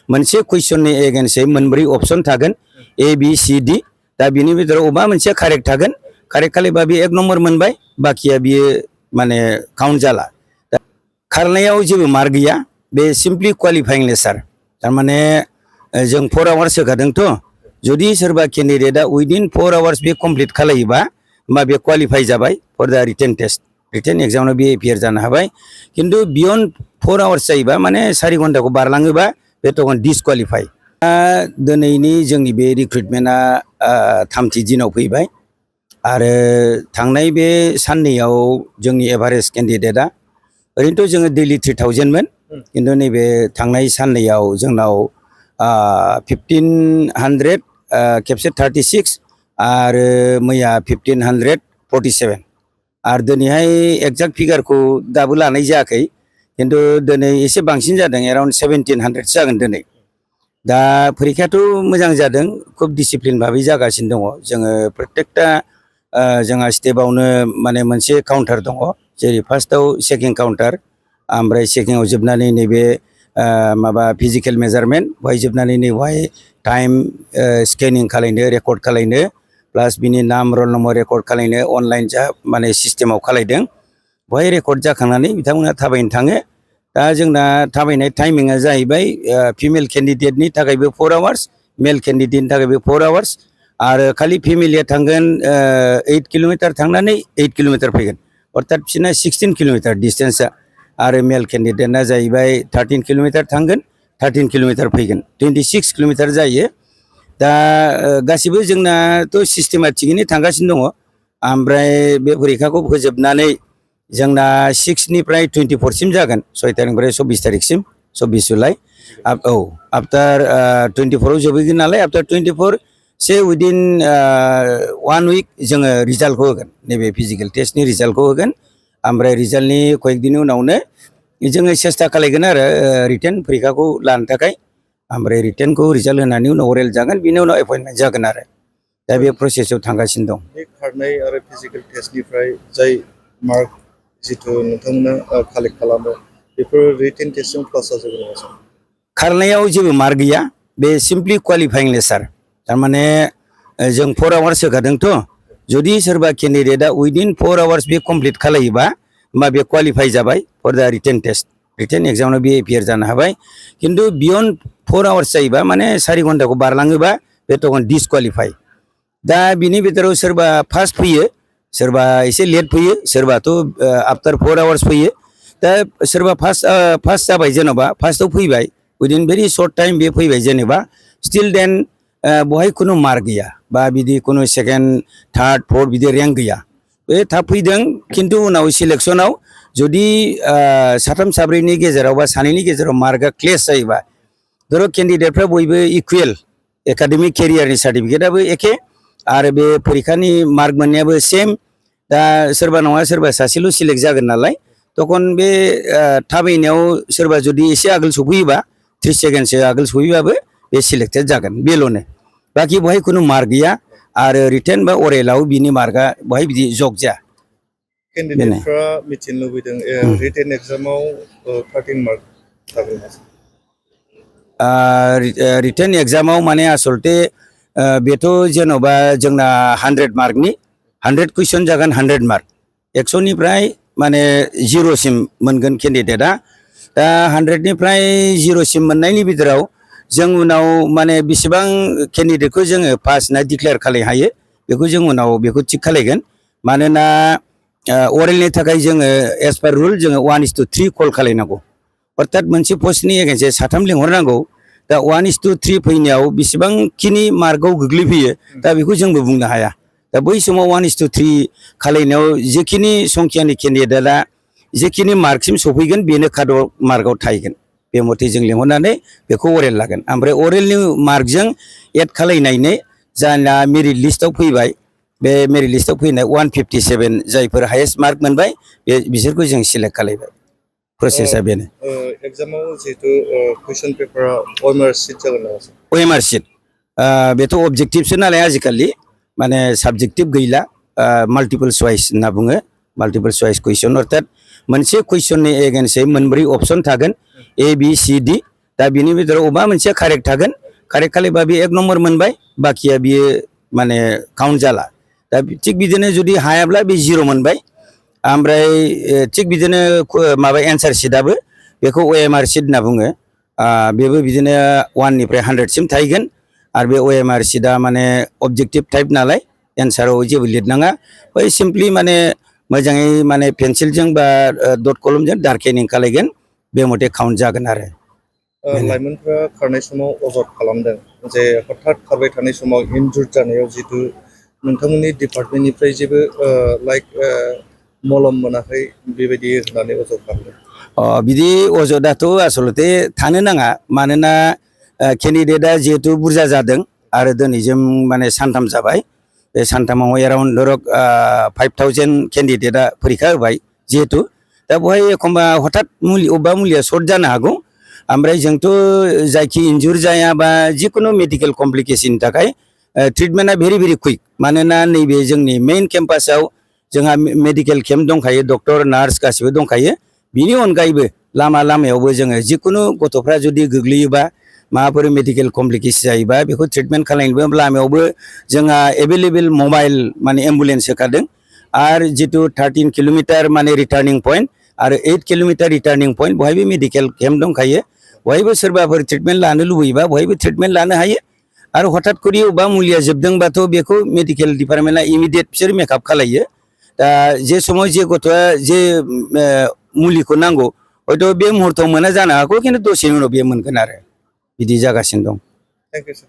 मोनसे कुइसननि एगेन्स्टै मोनब्रै अपसन थागोन ए बि सि डि दा बिनि बिथोराव अबा मोनसे कारेक्ट थागोन कारेक्ट खालामबा बे 1 नम्बर मोनबाय बाखिया बियो माने काउन्ट जाला खारनायाव जेबो मार्क गैया बे सिम्पलि क्वालिफाइं लेसार तारमाने जों 4 आवार्स होखादोंथ' जुदि सोरबा केन्डिडेटआ उइदिन 4 आवार्स बे कमप्लिट खालायोबा होमबा बे क्वालिफाइ जाबाय फर दा रिटेन टेस्ट रिटेन एग्जामाव बे एपियार जानो हाबाय किन्तु बियन्ड 4 आवार्स जायोबा माने 4 घन्टाखौ बारलाङोबा बे तखन डिसक्वालिफाइ दिनैनि जोंनि बे रिक्रुटमेन्टआ 3थि दिनाव फैबाय आरो थांनाय बे साननैयाव जोंनि एभारेज केन्डिडेटआ ओरैनोथ' जोङो दैलि 3000 मोन किन्तु नैबे थांनाय साननैयाव जोंनाव 1500 खेबसे 36 आरो मैया 1547 आरो दिनैहाय एक्जाक्ट फिगारखौ दाबो लानाय जायाखै किन्तु दिनै एसे बांसिन जादों एराउन्ड 1700 जागोन दिनै दा फरिखायाथ' मोजां जादों खुब डिसिप्लिन भाबै जागासिनो दङ जोङो प्रत्येकटा जोंहा स्टेपआवनो माने मोनसे काउन्टार दङ जेरै फार्स्टआव चेकिं काउन्टार ओमफ्राय चेकिंआव जोबनानै नैबे माबा फिजिकेल मेजारमेन्ट बेवहाय जोबनानै नैबेवहाय टाइम स्केनिं खालायनो रेकर्ड खालायनो प्लास बिनि नाम रल नम्बर रेकर्ड खालायनो अनलाइन जा माने सिस्टेमाव खालायदों बेवहाय रेकर्ड जाखांनानै बिथांमोना थाबायनो थाङो दा जोंना थाबायनाय टाइमिंआ जाहैबाय फिमेल केन्डिडेटनि थाखायबो 4 आवार्स मेल केन्डिडेटनि थाखायबो 4 आवार्स आरो खालि फेमिलिया थांगोन 8 किल'मिटार थांनानै 8 किल'मिटार फैगोन अर्थात बिसोरना 16 किल'मिटार डिस्टेन्सआ आरो मेल केन्डिडेटना जाहैबाय 13 किल'मिटार थांगोन 13 किल'मिटार फैगोन 26 किल'मिटार जायो दा गासिबो जोंनाथ' सिस्टेमा थिगैनो थांगासिनो दङ ओमफ्राय बे फरिखाखौ फोजोबनानै जोंना 6 निफ्राय 24 सिम जागोन 6 तारिखनिफ्राय 24 तारिखसिम 24 जुलाइ औ आफ्टार 24आव जोबहैगोन नालाय आफ्टार 24 से उइदिन 1 उइक जोङो रिजाल्टखौ होगोन नैबे फिजिकेल टेस्टनि रिजाल्टखौ होगोन ओमफ्राय रिजाल्टनि कयेक दिननि उनावनो जोङो सेस्था खालायगोन आरो रिटेन फरिखाखौ लानो थाखाय ओमफ्राय रिटेनखौ रिजाल्ट होनानै उनाव अरेल जागोन बिनि उनाव एपइन्टमेन्ट जागोन आरो दा बे प्रसेसआव थांगासिनो दं बे खारनाय आरो फिजिकेल टेस्टनिफ्राय जाय मार्क जिथु नोंथांमोना कालेक्ट खालामो बेफोर रिटेन टेस्टजों प्लास जाजोबो नामा सार खारनायाव जेबो मार्क गैया बे सिम्पलि क्वालिफाइं लेसार तारमाने जों 4 आवार्स होखादोंथ' जुदि सोरबा केन्डिडेटआ उइदिन 4 आवार्स बे कमप्लिट खालायोबा होमबा बे क्वालिफाइ जाबाय फर दा रिटेन टेस्ट रिटेन एग्जामाव बे एपियार जानो हाबाय किन्तु बियन्ड 4 आवार्स जायोबा माने 4 घन्टाखौ बारलाङोबा बे तखन डिसक्वालिफाइ दा बिनि बिथोराव सोरबा फार्स्ट फैयो सोरबा एसे लेट फैयो सोरबाथ' आफ्टार 4 आवार्स फैयो दा सोरबा फार्स्ट जाबाय जेन'बा फार्स्टआव फैबाय उइदिन भेरि सर्ट टाइम बे फैबाय जेनेबा स्टिल देन बहाय खुनु मार्क गैया बा बिदि खुनु सेकेन्ड थार्ड फोर्थ बिदि रेंक गैया बे थाब फैदों किन्तु उनाव सिलेक्सनाव जुदि साथाम साब्रैनि गेजेराव बा सानैनि गेजेराव मार्कआ क्लेश जायोबा धर' केन्डिडेटफ्रा बयबो इकुवेल एकाडेमिक केरियारनि सार्टिफिकेटआबो एखे आरो बे फरिखानि मार्क मोननायाबो सेम दा सोरबा नङा सोरबा सासेल' सिलेक्ट जागोन नालाय तखन बे थाबायनायाव सोरबा जुदि एसे आगोल सफैयोबा 30 सेकेन्डसो आगोल सफैबाबो बे सिलेक्टेड जागोन बेल'नो बाखि बहाय खुनु मार्क गैया आरो रिटेन बा अरेलाव बिनि मार्कआ बहाय बिदि जग जाया केन्डिडेटफ्रा मिथिनो लुबैदों रिटेन एग्जामाव 13 मार्क थागोन रिटेन एग्जामाव माने आसलते बेथ' जेन'बा जोंना 100 मार्कनि 100 कुइसन जागोन 100 मार्क 100निफ्राय माने 0 सिम मोनगोन केन्डिडेटआ दा 100निफ्राय 0 सिम मोननायनि बिथोराव जों उनाव माने बेसेबां केन्डिडेटखौ जोङो पास होनना डिक्लेयार खालायनो हायो बेखौ जों उनाव बेखौ थिग खालायगोन मानोना अरेलनि थाखाय जोङो एज पार रुल जोङो 1:3 कल खालायनांगौ अर्थात मोनसे पस्टनि एगेन्स्टै 3 लिंहरनांगौ दा 1:3 फैनायाव बेसेबांखिनि मार्कआव गोग्लैफैयो दा बेखौ जोंबो बुंनो हाया दा बै समाव 1:3 खालायनायाव जेखिनि संख्यानि केन्डिडेटआ जेखिनि मार्कसिम सफैगोन बेनो काट अफ मार्कआव थाहैगोन बे मथे जों लिंहरनानै बेखौ अरेल लागोन ओमफ्राय अरेलनि मार्कजों एड खालायनायनि जाना मेरिट लिस्टआव फैबाय बे मेरिट लिस्टआव फैनाय 157 जायफोर हायेस्ट मार्क मोनबाय बिसोरखौ जों सिलेक्ट खालायबाय प्रसेसआ बेनो एग्जामाव जिहेतु कुइसन पेपारा ओएमआर सिट जागोन नामा ओएमआर सिट बेथ' अबजेक्टिभसो नालाय आजिखालि माने साबजेक्टिभ गैला माल्टिपल चॉइस होनना बुङो माल्टिपल चॉइस कुइसन अर्थात मोनसे कुइसननि एगेन्स्टै मोनब्रै अपसन थागोन ए बि सि डि दा बिनि बिथोराव अबा मोनसेया कारेक्ट थागोन कारेक्ट खालायबा बे 1 नम्बर मोनबाय बाखिया बियो माने काउन्ट जाला दा थिग बिदिनो जुदि हायाब्ला बे 0 मोनबाय ओमफ्राय थिग बिदिनो माबा एन्सार शीटआबो बेखौ OMR शीट होनना बुङो बेबो बिदिनो 1 निफ्राय 100 सिम थाहैगोन आरो बे OMR शीटआ माने अबजेक्टिभ टाइप नालाय एन्साराव जेबो लिरनाङा बै सिम्पलि माने मोजाङै माने पेन्सिलजों बा डट कलमजों डार्केनिं खालायगोन बे मथे काउन्ट जागोन आरो लाइमोनफ्रा खारनाय समाव अजद खालामदों जे हठात खारबाय थानाय समाव इनजुर्ड जानायाव जितु नोंथांमोननि डिपार्टमेन्टनिफ्राय जेबो लाइक मलम मोनाखै बेबायदि होननानै अजद खालामदों बिदि अजदाथ' आसलते थानो नाङा मानोना केन्डिडेटआ जिहेतु बुरजा जादों आरो दिनैजों माने सानथाम जाबाय बे सानथामाव एराउन्ड धरक 5000 केन्डिडेटआ फरिखा होबाय जिहेतु दा बेवहाय एखमबा हठात अबेबा मुलिया सर्ट जानो हागौ ओमफ्राय जोंथ' जायखि इन्जुर जाया बा जिखुनु मेडिकेल कमप्लिकेसननि थाखाय ट्रिटमेन्टआ भेरि भेरि कुइक मानोना नैबे जोंनि मेइन केम्पासाव जोंहा मेडिकेल केम्प दंखायो डक्टर नार्स गासिबो दंखायो बिनि अनगायैबो लामायावबो जोङो जिखुनु गथ'फ्रा जुदि गोग्लैयोबा माबाफोर मेडिकेल कमप्लिकेसन जायोबा बेखौ ट्रिटमेन्ट खालामनोबो लामायावबो जोंहा एभेलेबेल मबाइल माने एम्बुलेन्स होखादों आरो जितु 13 किल'मिटार माने रिटार्निं पइन्ट आरो 8 किल'मिटार रिटार्निं पइन्ट बहायबो मेडिकेल केम्प दंखायो बहायबो सोरबाफोर ट्रिटमेन्ट लानो लुबैयोबा बहायबो ट्रिटमेन्ट लानो हायो आरो हठात करि अबेबा मुलिया जोबदोंबाथ' बेखौ मेडिकेल डिपार्टमेन्टआ इमिडियेट बिसोर मेकआप खालायो दा जे समाव जे गथ'आ जे मुलिखौ नांगौ हयथ' बे मुहुर्तआव मोना जानो हागौ खिन्थु दसेनि उनाव बे मोनगोन आरो बिदि जागासिनो दं थेंक इउ सार